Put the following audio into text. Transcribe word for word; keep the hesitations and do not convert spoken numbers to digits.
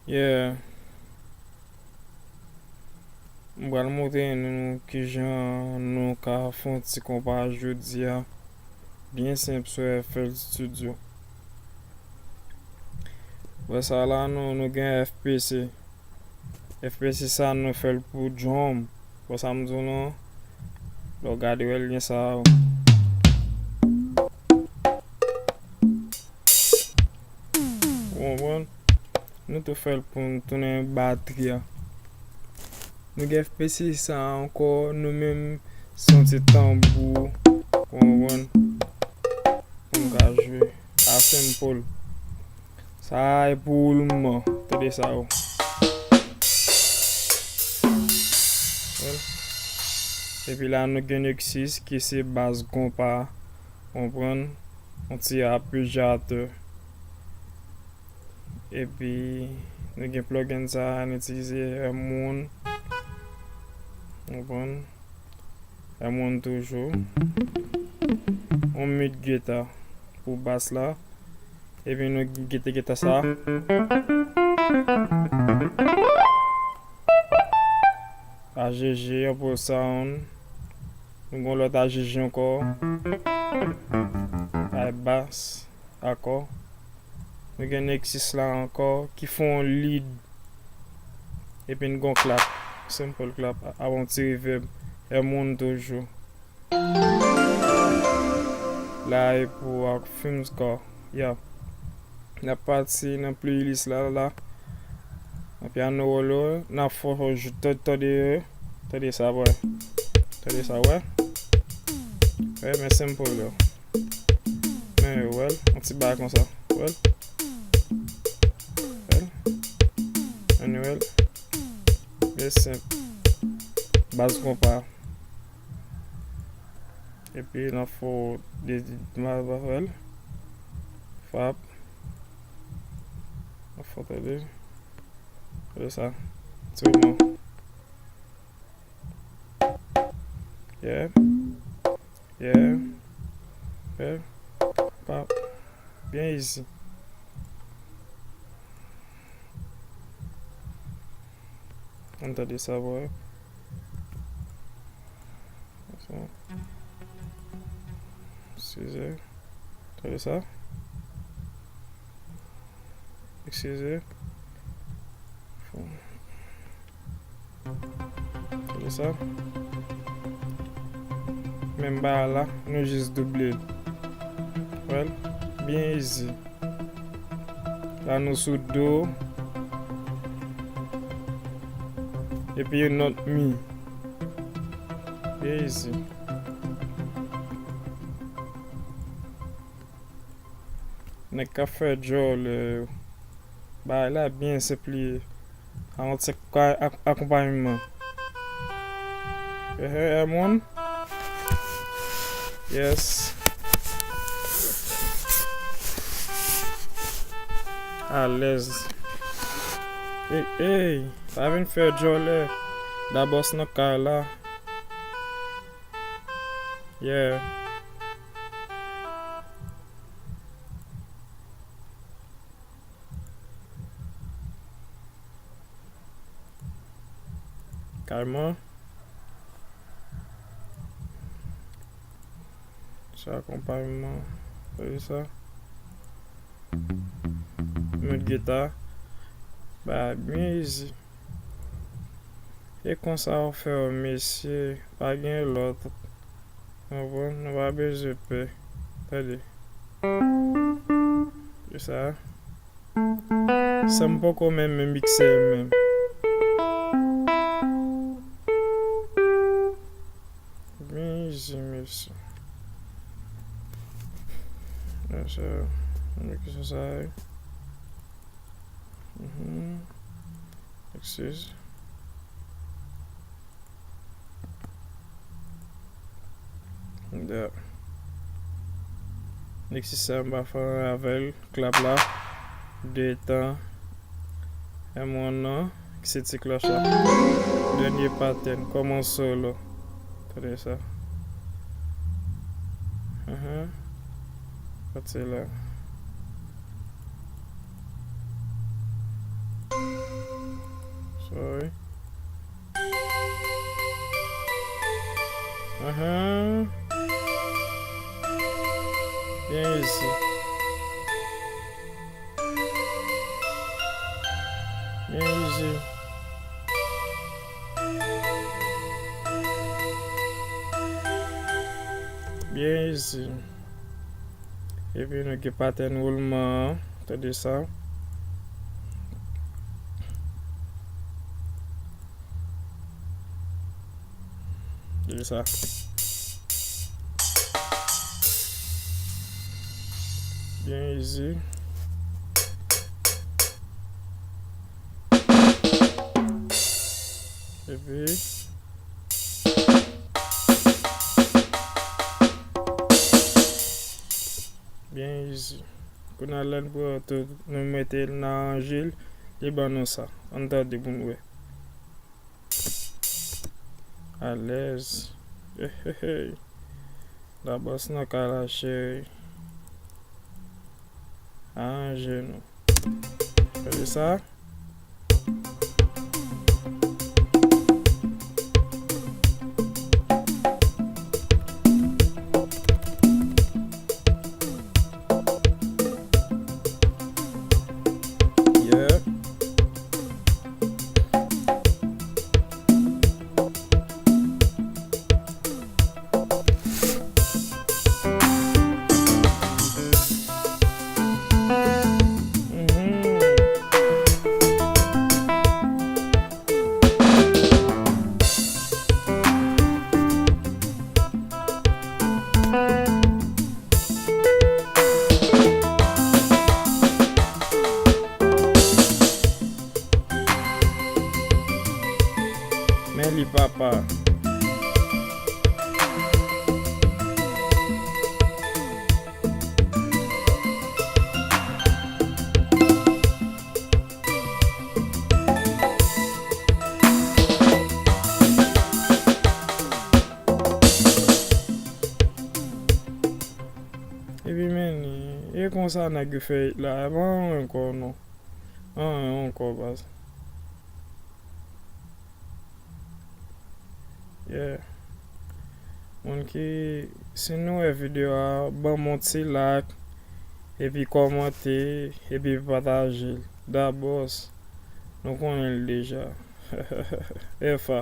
Yeah. M pral montre nou kijan nou ka fè yon ti konpa jodi a. Byen senp sou F L Studio. Wè sa la, nou, nou gen F P C. F P C sa, nou fè l pou drum. Wè sa m di w lan? Lè w gade, wè l gen sa. Ou konprann? Nou tou fè l pou n tounen batri a. Nou gen F P C sa ankò, nou menm se yon ti tanbou, ou konprann, pou n ka jwe. A senpòl. Sa a e pou woulman. Tande sa yo. Epi la nou gen Nexus ki se baz konpa, konprann, yon ti apejatè. Epi nou gen plugin sa a, nou itilize M one. Konprann? M one toujou. On mid gita pou bas la. Epi nou gen gita, gita sa. A G G, Apple Sound. Nou gen lòt A G G ankò. Ay bas. Akò. Nou gen Nexus la ankò ki fè yon lead. Epi n gon clap. Simple clap. Avè yon ti reverb. M one toujou. La e pou ak Films Car. Ya. N ap pati nan playlist la, la. Nan piano roll, n ap fè, fè, tande, tande sa, bwè. Tande sa, wè. Wè, men simple, yo. Men, wè, yon ti bagay konsa. Wè. Wè. Anyway. Byen senp. Baz konpa. Epi, n ap fè de, de, ma, ma, wè. Fap. N ap fè tande. Tande sa. Sèlman. Yeah. Yeah. Yeah. Pa. Byen easy. Ann tande sa, bro. Eskize. Tande sa. Eskize. Tande sa. Menm bagay la, nou jis double l. Wè l? Byen easy. La nou sou do. Epi yon nòt mi. Byen easy. Nèg k ap fè djòlè yo. Bagay la byen senp li ye. A yon ti ak-, akonpayman. Ehe, M one. Yes. Alèz. Ey, ey, pa vin fè djòlè. Da bòs nan kay la. Yeah. Kay mwen. Sa akonpayman. Tande sa. Met gita. Ba byen easy. E konsa w fè w, mesye, pa gen lòt. Konprann? Nou pa bezwen pè. Tande. Se sa. Sa m poko menm, menm mikse menm. Byen easy, mesye. Sa, mikse sa, wi. Mhm. Excuse. Da. Nèk sistèm pa fè anyen avè l. Klap la. De tan. M one nan. Ki se ti klòch la. Dènye patèn. Kòman solo. Tande sa. Ahan. Pati la. Byen izi. Byen izi. Epi nou gen patèn woulman an. Tande sa. Tande sa. Byen izi. Epi byen izi. Kounye a lè n pran tou, nou mete l nan ranje l, li ban nou sa. Ann tande pou n wè. Alèz. Hey, hey, hey. Labòs nan kay la, cheri. Aranje nou. Tande sa. Yeah. Men li papa. Epi men, e konsa nèg yo fè la, e pa anyen ankò non. Anyen ankò baz. Yeah. Moun ki, si nou wè videyo a, ban m yon ti like, epi kòmante, epi pataje l. Dabòs, nou konnen l deja. Efa.